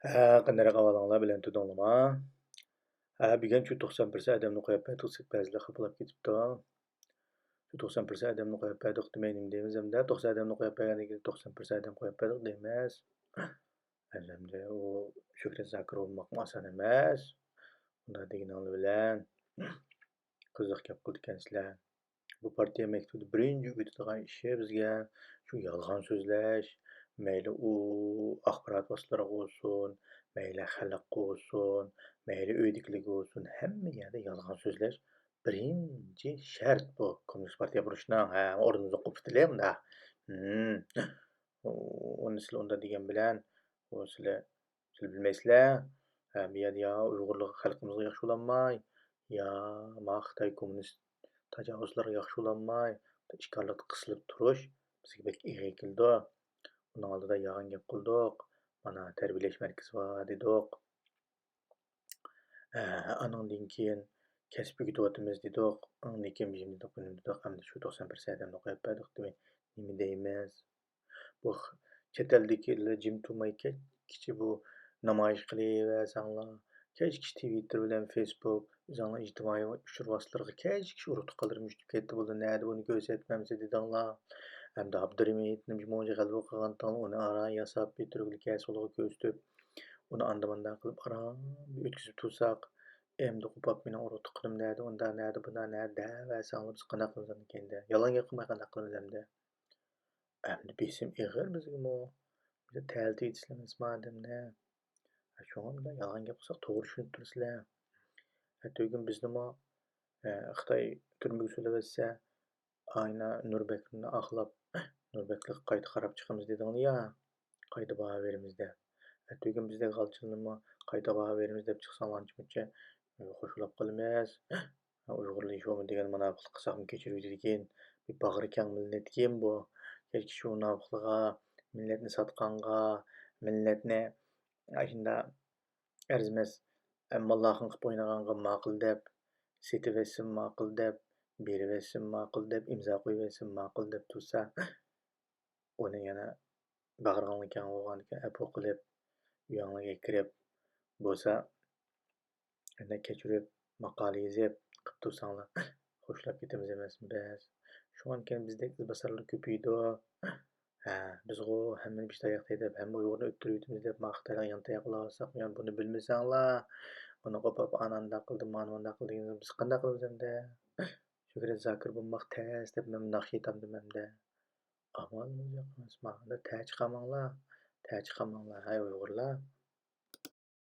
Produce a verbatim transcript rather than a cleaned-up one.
ھە، قېنىراق ئەھۋالىڭلار بىلەن تۇردۇڭلارما؟ ھە، بۈگۈن شۇ توقسان پىرسەنت ئادەمنى قويۇپ بەردۇق، بەزىلەر خاپىلاپ كېتىپتۇ. شۇ توقسان پىرسەنت ئادەمنى قويۇپ بەردۇق دېمەي نېمە دەيمىز ئەمدى؟ توقسان ئادەمنى قويۇپ بەرگەندىن كېيىن توقسان پىرسەنت ئادەم قويۇپ بەردۇق دەيمىز. ئەمدى ئۇ شۆھرەت زاكىر بولماقمۇ ئاسان ئەمەس. ئۇنداق دېگىنىڭلار بىلەن قىزىق گەپ قىلىدىكەنسىلەر. بۇ پارتىيە مەكتىپىدە بىرىنچى ئۆگىتىدىغان ئىشى بىزگە شۇ يالغان سۆزلەش، مەيلى ئۇ ئاخبارات ۋاسىتىلىرىغا بولسۇن، مەيلى خەلققە بولسۇن، مەيلى ئۆيدىكىلەرگە بولسۇن، ھەممە يەردە يالغان سۆزلەش بىرىنچى شەرت بۇ كوممۇنىست پارتىيە بولۇشنىڭ. ھە، ئورنىمىزدا قوپۇپ كېتىلى مۇنداق. ھىم. ئۇ-، ئۇنى سىلەر ئۇنداق دېگەن بىلەن، ئۇ سىلەر سىلەر بىلمەيسىلەر. ھە، بۇ يەردە يا ئۇيغۇرلار خەلقىمىزغا ياخشى بولالماي، يا ما خىتاي كوممۇنىست تاجاۋۇزلىرىغا ياخشى بولالماي، ئىككى ئارىلىقتا قىسىلىپ تۇرۇش بىزگە بەك ئېغىر كېلىدۇ. ئۇنىڭ ئالدىدا يالغان گەپ قىلدۇق. مانا تەربىيەلەش مەركىزى بار دېدۇق. ھە، ئانىڭدىن كېيىن كەسىپ ئۆگىتىۋاتىمىز دېدۇق. ئاندىن كېيىن بىر نېمە دېدۇق، بىر نېمە دېدۇق. ئەمدى شۇ توقسان پىرسەنت ئادەمنى قويۇپ بەردۇق دېمەي نېمە دەيمىز؟ بۇ چەت ئەلدىكىلەر جىم تۇرماي كەچكىچە بۇ نامايىش قىلىۋەرسەڭلار، كەچكىچە تىۋىتتېر بىلەن فېيسبۇك، ئۆزۈڭلار ئىجتىمائىي ئۇچۇر ۋاسىتىلىرىغا كەچكىچە ئۇرۇق تۇغقانلىرىم يۈتۈپ كەتتى، بولدى، نەدە بۇنى كۆرسەتمەمسە دېدىڭلار. ئەمدى ئابدۇرېھىم ھېيتنى مۇنچە غەلىبە قىلغانتىڭلار، ئۇنى ئاران ياساپ بىر تۈرگىلىك ھەسىلىغا كۆرسىتىپ، ئۇنى ئاندا ماندا قىلىپ ئاران بىر ئۆتكۈزۈپ تۇرساق، ئەمدى قوپاپ مېنىڭ ئۇرۇق تۇغقىنىم نەدە، ئۇندا نەدە، بۇندا نەدە دەۋەرسەڭلار بىز قانداق قىلىمىز ئەمدى كەينىدە؟ يالغان گەپ قىلماي قانداق قىلىمىز ئەمدى؟ ئەمدى بېسىم ئېغىر بىزگىمۇ. بىزنى تەلىتىۋېتىسىلەر ئەمەسمۇ ئادەمنى. شۇڭا مۇنداق يالغان گەپ قىلساق توغرا چۈشىنىپ تۇرىسىلەر. ئەتىگۈن بىزنىمۇ، ئە، خىتاي تۈرمىگە سولىۋەتسە، ئاينا نۇربەكنى ئاقلاپ، نۇربەكلىككە قايتا قاراپ چىقىمىز دېدىڭلار يا، قايتا باھا بېرىمىز دەپ. ئەتىگۈن بىزدەك غالچىلارنىمۇ قايتا باھا بېرىمىز دەپ چىقساڭلار ئانچە-مۇنچە، ئە، خوشلاپ قالىمىز. ئۇيغۇرلار ھېچ بولمىدى دېگەن مۇناپىقلىق قىلساقمۇ كەچۈرۈۋېتىدىكىن. بىر باغرى كەڭ مىللەتكەن بۇ. كەچكى شۇ مۇناپىقلىقىغا، مىللەتنى ساتقانغا، مىللەتنى ئاشۇنداق ئەرزىمەس ماللاخان قىلىپ ئوينىغانغا ماقۇل دەپ، سېتىۋەتسىمۇ ماقۇل دەپ، بېرىۋەتسىمۇ ماقۇل دەپ، ئىمزا قويۇۋەتسىمۇ ماقۇل دەپ تۇرسا، ئۇنى يەنە باغرىڭلار كەڭ بولغاندىكىن ئەپۇ قىلىپ، ئۆيۈڭلارگە كىرىپ بولسا، يەنە كەچۈرۈپ، ماقالە يېزىپ قىلىپ تۇرساڭلار، خوشلاپ كېتىمىز ئەمەسمۇ بەس؟ شۇڭا كېيىن بىزدەك ئىزباسارلار كۆپىيىدۇ. ھە، بىزغۇ ھەممىنى بېشى تاياق دەيدۇ، ھەممە ئۇيغۇرنى ئۆلتۈرۈۋېتىمىز دەپ، ما خىتايلارغا يان تاياق بولاۋاتساق، يا بۇنى بىلمىسەڭلار، بۇنى قوپاپ ئانا ئانداق قىلدى، مانا مۇنداق قىلدى دېگەن بىز قانداق قىلىمىز ئەمدى؟ شۆھرەت زاكىر بولماق تەس دەپ مەن مۇنداق شەيتاندىم ئەمدى. ئامال بولجاق ئەمەس، ماڭا تەچ قالماڭلار، تەچ قالماڭلار، ھەي ئۇيغۇرلار.